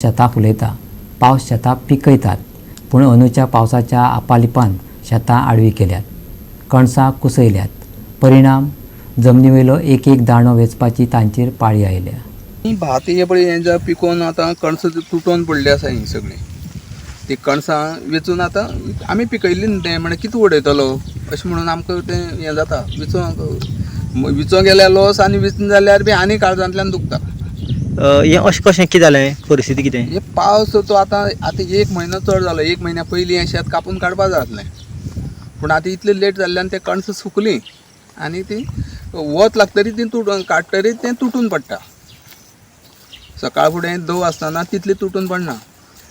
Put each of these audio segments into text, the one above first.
शेतां फुलयता, पावस शेतां पिकयतात. पूण अंदूच्या पावसाच्या आपालिपान शेतां आडवीं केल्यात, कणसां कुसयल्यात. परिणाम जमनी वयलो एक एक दांडो वेंचपाची तांचेर पाळी आयल्या. ही भात हे पळय हें जर पिकोवन आतां कणसां तुटोवन पडली आसा ही सगळीं. ती कणसां वेचून आतां आमी पिकयल्ली न्हू तें म्हणल्यार कितें उडयतलो अशें म्हणून आमकां तें हें जाता. विचोंक विचोंक गेल्यार लॉस आनी विचना जाल्यार बी आनी काळजांतल्यान दुखता. हें अशें कशें कितें जालें, परिस्थिती कितें? हे पावस तो आतां आतां एक म्हयनो चड जालो. एक म्हयन्या पयलीं हें शेत कापून काडपा जाय आसलें, पूण आतां इतलें लेट जाल्ल्यान तें कणसां सुकलीं आनी ती वत लागतरी ती तुटून काडटरी तें तुटून पडटा. सकाळ फुडें दव आसतना तितलें तुटून पडना,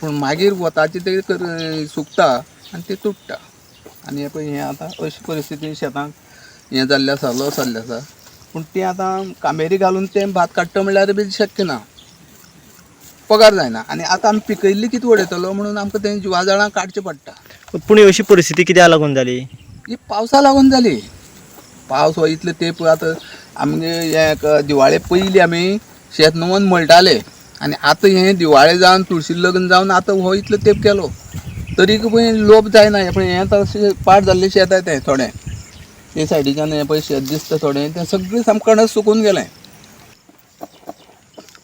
पूण मागीर वताचें तें सुकता आनी तें तुट्टा. आनी हें पळय हें आतां अशी परिस्थिती शेतांक हें जाल्लें आसा, लॉस जाल्लें आसा. पूण तें आतां कामेरी घालून तें भात काडटा म्हणल्यार बी शक्य ना, पगार जायना. आनी आतां आमी पिकयल्ली कितें उडयतलो म्हणून आमकां तें जिवाजाळां काडचें पडटा. पूण अशी परिस्थिती कित्याक लागून जाली? ही पावसा लागून जाली. पावस हो इतले तेंप आतां आमगे हें दिवाळे पयलीं आमी शेत नवन मळटाले आनी आतां हें दिवाळे जावन तुळशी लग्न जावन आतां हो इतलो तेंप केलो तरी पळय लोप जायना. हें पळय हें आतां पाड जाल्लें शेत आहा तें थोडें ते सायडीच्यान हें पळय शेत दिसता थोडें तें सगळें सामकें कणस सुकून गेलें.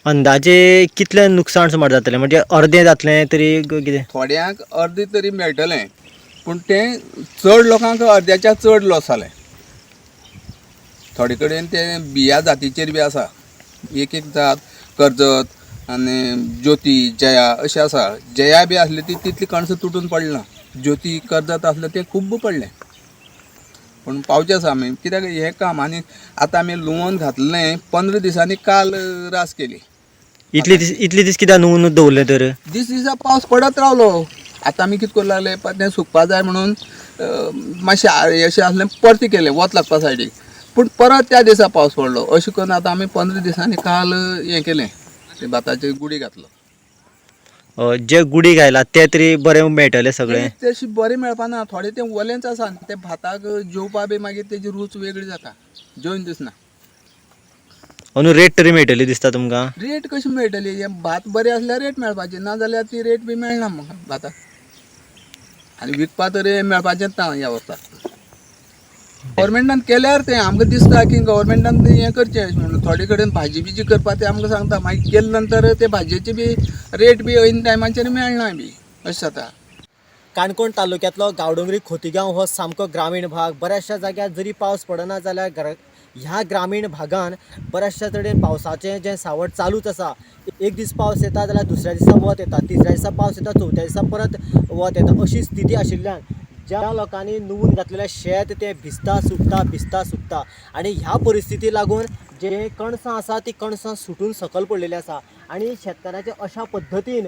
अंदाजे कितलें नुकसाण सुमार जातलें, म्हणजे अर्दें जातलें तरी कितें? थोड्यांक अर्दें तरी मेळटलें, पूण तें चड लोकांक अर्द्याच्या चड लॉस जालें. थोडे कडेन ते बिया जातीचेर बी आसा, एक एक जात कर्जत आनी ज्योती जया अशें आसा. जया बी आसली ती तितली कणसां तुटून पडना, ज्योती कर्जत आसलें तें खूब्ब पडलें. पूण पावचें आसा आमी कित्याक हें काम. आनी आतां आमी लुंवोन घातलें 15 दिसांनी काल रास केली. इतले दीस कित्याक नुवून दवरलें तर? दीस दिसा पावस पडत रावलो. आतां आमी कितें करूं लागले, तें सुकपा जाय म्हणून मातशें अशें आसलें परतें केलें वत लागपा सायडीक, पूण परत त्या दिसा पावस पडलो. अशें करून आतां आमी 15 दिसांनी काल हें केलें, तें भाताची गुडी घातलो. जे गुडी घायला ते तरी बरें मेळटलें सगळें? तशें बरें मेळपा ना, थोडें तें ओलेंच आसा. तें भाताक जेवपा बी मागीर तेजी रूच वेगळी जाता, जेवन दिसना. अंदू रेट तरी मेळटली दिसता तुमकां? रेट कशी मेळटली? हें भात बरें आसल्यार रेट मेळपाची, ना जाल्यार ती रेट बी मेळना भाताक. आनी विकपा तरी मेळपाचेंच ना ह्या वर्सा. गव्हर्मेंटान केल्यार तें आमकां दिसता की गव्हर्मेंटान तें हें करचें म्हणून. थोडे कडेन भाजी बिजी करपा तें आमकां सांगता, मागीर केले नंतर ते भाजयेची बी रेट बी ऐन टायमाचेर मेळना बी अशें जाता. काणकोण तालुक्यांतलो गांवडोंगरी खोतीगांव हो सामको ग्रामीण भाग. बऱ्याचशा जाग्यार जरी पावस पडना जाल्यार ह्या ग्रामीण भागान बऱ्याचशा तरेन पावसाचें जें सावट चालूच आसा. एक दीस पावस येता जाल्यार दुसऱ्या दिसा वत येता, तिसऱ्या दिसा पावस येता, चवथ्या दिसा परत वत येता. अशी स्थिती आशिल्ल्यान ज्या लोकांनी नुवून घातलेलें शेत तें भिजता सुकता, भिजता सुकता. आनी ह्या परिस्थिती लागून जे कणसां आसा ती कणसां सुटून सकयल पडलेली आसा. आनी शेतकाराचे अशा पद्दतीन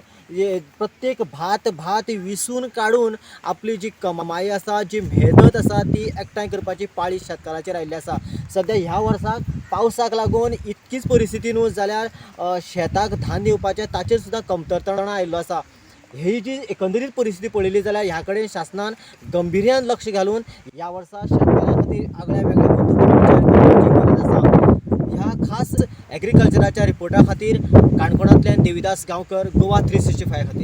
प्रत्येक भात भात विसून काडून आपली जी कमाई आसा, जी मेहनत आसा ती एकठांय करपाची पाळी शेतकाराचेर आयिल्ली आसा. सद्या ह्या वर्साक पावसाक लागून इतकीच परिस्थिती न्हू जाल्यार शेताक धान येवपाचें ताचेर सुद्दां कमतरताणा आयिल्लो आसा. ही जी एकंदरीत परिस्थिती पळयली जाल्यार ह्या कडेन शासनान गंभीर्यान लक्ष घालून ह्या वर्सा शेतकारां खातीर आगळ्या वेगळ्या पद्दतीन विचार करपाची गरज आसा. ह्या खास एग्रीकल्चराच्या रिपोर्टा खातीर काणकोणांतल्यान देविदास गांवकर, गोवा 365 खातीर.